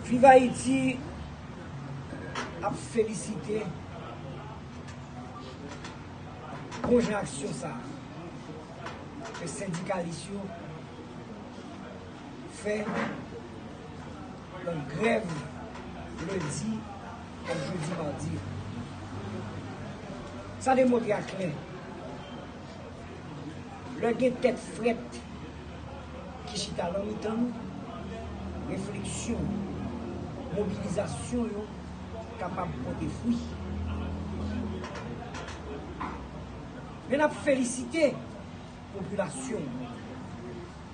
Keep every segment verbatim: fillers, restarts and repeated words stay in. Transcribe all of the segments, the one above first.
Viv Ayiti ap felisite bon jan aksyon sa a ke sendikalis yo fè nan grèv lendi ak jedi madi. Sa demontre aklè, lè gen tèt frèt ki chita nan mitan nou, refleksyon, mobilizasyon yo kapab pote fwi. Men n ap felisite popilasyon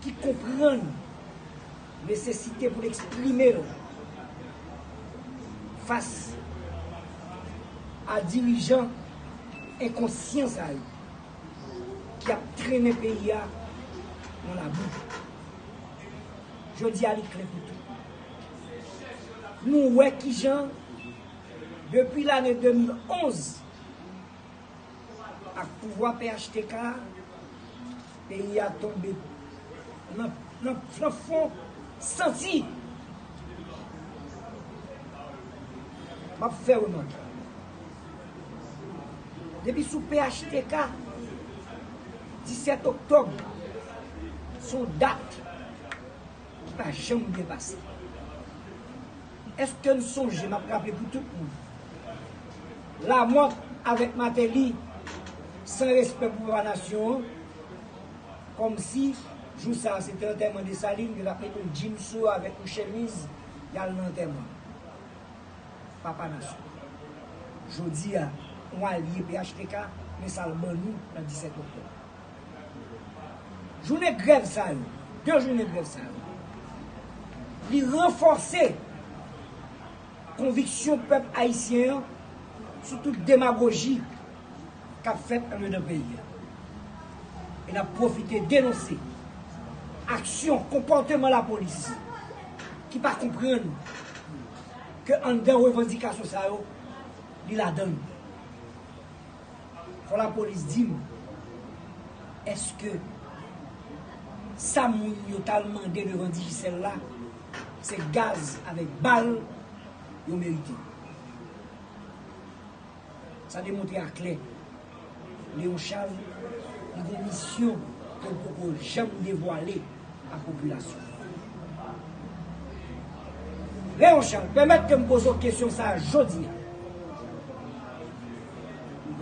ki konprann nesesite pou l eksprime l fas a dirijan enkonsyan sa yo ki ap trennen peyi a nan labou. Jodi a, li klè pou tout. Nou wè kijan, depi lane de mil onz, ak pouvwa P H T K, peyi a tonbe nan, nan, nan fon santi. M ap fè remake, depi sou P H T K, disèt oktòb, se yon dat ki pa janm byen pase. Èske n sonje, m ap raple pou tout moun, Lamòt avèk Martelly, san respè pou papa nasyon an, kòmsi jou sa a se te antèman Desalin, yo t ap met yon djin sou yo avèk yon chemiz, y al nan antèman papa nasyon. Jodi a, yon alye P H T K, men sa l ban nou nan disèt oktòb. Jounen grèv sa yo, de jounen grèv sa yo, li ranfòse konviksyon pèp ayisyen an sou tout demagoji k ap fèt anndedan peyi a. E n ap pwofite denonse aksyon, konpòteman lapolis ki pa konprann ke anndan revandikasyon sa yo, li ladan l. Fò lapolis di m, èske sa moun yo t al mande devan Digicel la, se gaz avèk bal yo merite? Sa demontre aklè, Léon Charles, li gen yon misyon ke l poko janm devwale a popilasyon. Léon Charles, pèmèt ke m poze w kesyon sa a jodi a.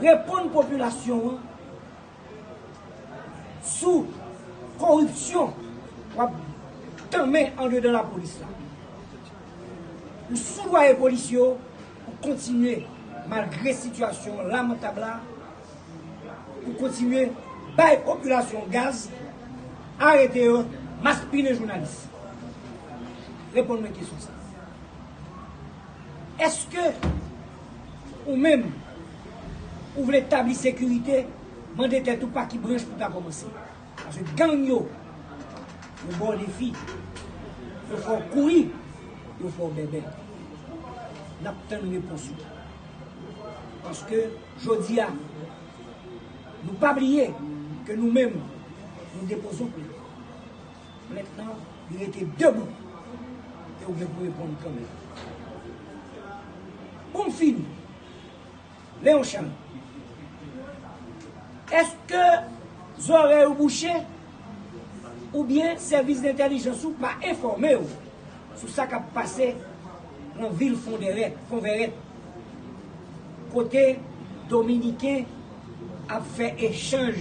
Reponn popilasyon an sou koripsyon w ap tanmen andedan lapolis la. Ou soudwaye polis yo pou kontinye, malgre sitiyasyon lamantab la, pou kontinye bay popilasyon gaz, arete yo, maspinen jounalis. Reponn mwen kesyon sa a. Èske ou menm, ou vle tabli sekirite, mande tèt ou pa ki branch pou ta kòmanse? Paske gang yo, yo ba w defi, yo fè w kouri, yo fè w bèbè. N ap tann repons ou. Paske jodi a, nou pa bliye ke nou menm, nou depoze yon plent. Plent lan, li rete debou. E ou gen pou reponn kanmenm. Pou m fini, Léon Charles, èske zòrèy ou bouche oubyen sèvis dentèlijans ou pa enfòme w sou sa k ap pase nan vil Fondèrèt, Fonvèrèt, kote Dominiken ap fè echanj,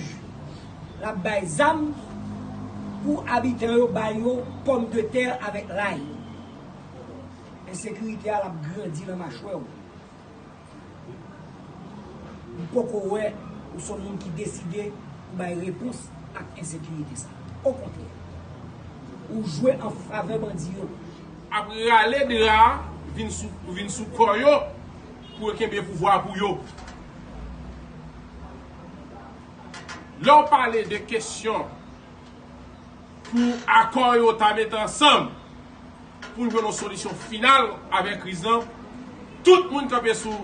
l ap bay zam pou abitan yo ba yo pòmdetè avèk lay? Ensekirite a, l ap grandi nan machwè w. M poko wè ou se yon moun ki deside pou bay repons ak ensekirite sa. Okontrè, ou jwe an favè bandi yo. Ap rale dra a, vin sou, vin sou kò yo pou yo kenbe pouvwa pou yo. Lè w pale de kesyon pou akò yo ta mete ansanm pou n jwenn yon solisyon final avèk kriz lan, tout moun kanpe sou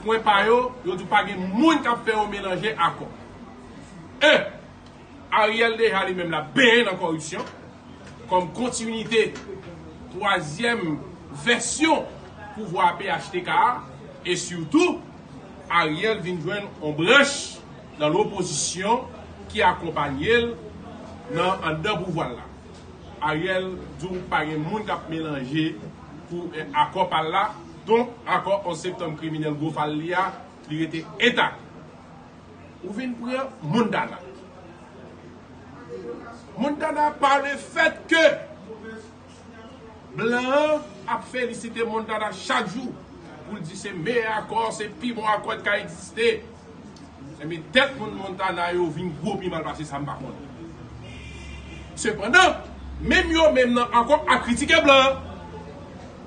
pwen pa yo, yo di w pa gen moun k ap fè yo melanje akò. E Ariel deja li menm l ap benyen nan kòripsyon kòm kontinite twazyèm vèsyon pouvwa P H T K a, e sitou Ariel vin jwenn yon branch nan lopozisyon ki akonpanye l nan anndan pouvwa l la. Ariel di w pa gen moun k ap melanje pou, eh, akò pa l la, donk akò onz septanm kriminèl gwo fal li a, li rete entak. Ou vin pran Montana. Montana, pa le fèt ke blan an ap felisite Montana chak jou pou l di se meyè akò, se pi bon akò ki ka egziste. Ebyen, tèt moun Montana yo vin gwo pi mal pase sa, m pa konnen. Sepandan, menm yo menm nan ankò ap kritike blan an.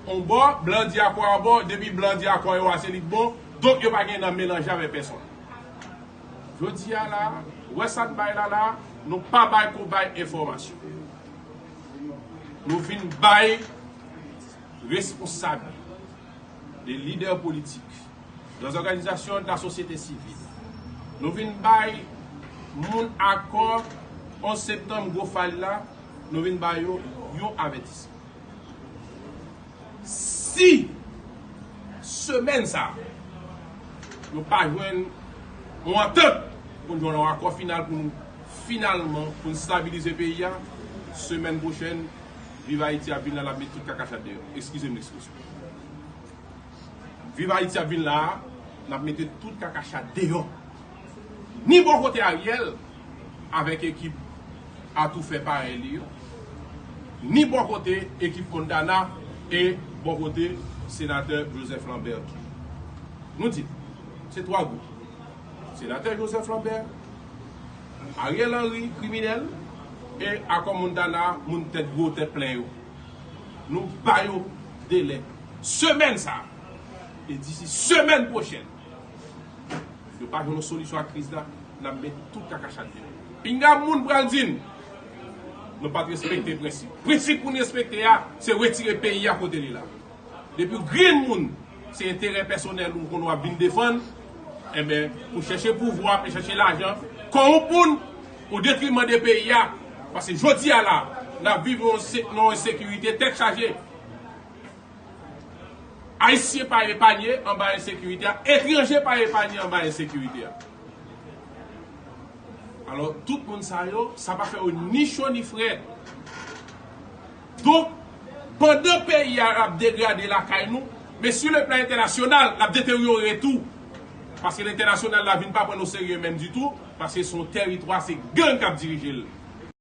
On bò, blan di akò a bon, depi blan di akò yo a se li k bon, donk yo pa gen nan melanje avèk pèsonn. Jodi a la, wè sa n bay la la, nou pa bay kou bay enfòmasyon. Nou vin bay responsab, de lidè politik, de zòganizasyon de la sosyete sivil. Nou vin bay moun akò onz septanm gwo fal la, nou vin bay yo yon avètisman. Si semèn sa a, nou pa jwenn yon antant pou n jwenn yon akò final pou nou finalman, pou n stabilize peyi a, semèn pwochèn, Viv Ayiti ap vin la, l ap met tout kakachat deyò. Eskize m ekspresyon. Viv Ayiti ap vin la, n ap mete tout kakachat deyò. Ni bò kote Ariel, avèk ekip atoufè parèy li yo, ni bò kote ekip Montana e bò kote senatè Joseph Lambert tou. Nou di, se twa gwoup. Senatè Joseph Lambert, Ariel Henry, kriminèl, e akò Montana, moun tèt gwo, tèt plen yo. Nou ba yo delè semèn sa a. E disi semèn pwochèn, yo pa jwenn yon solisyon ak kriz la, n ap met tout kakachat deyò. Pinga moun pral di n, nou pa t respekte prensip. Prensip pou n respekte a, se retire peyi a kote li la. Depi w grenn moun, se enterè pèsonèl ou konn w ap vin defann, enben, pou chèche pouvwa, pou chèche lajan, kòwonp moun, o detriman de peyi a. Paske jodi a la, n ap viv nan yon se-, nan yon ensekirite tèt chaje. Ayisyen pa epanye anba ensekirite a, etranje pa epanye anba ensekirite a. Alò, tout moun sa yo, sa pa fè yo ni cho ni frèt. Donk, pandan peyi a ap degrade lakay nou, men sur le plan entènasyonal, l ap deteryore tou. Paske lentènasyonal la vin pa pran n o serye menm ditou, paske se yon tèritwa, se gang k ap dirije l.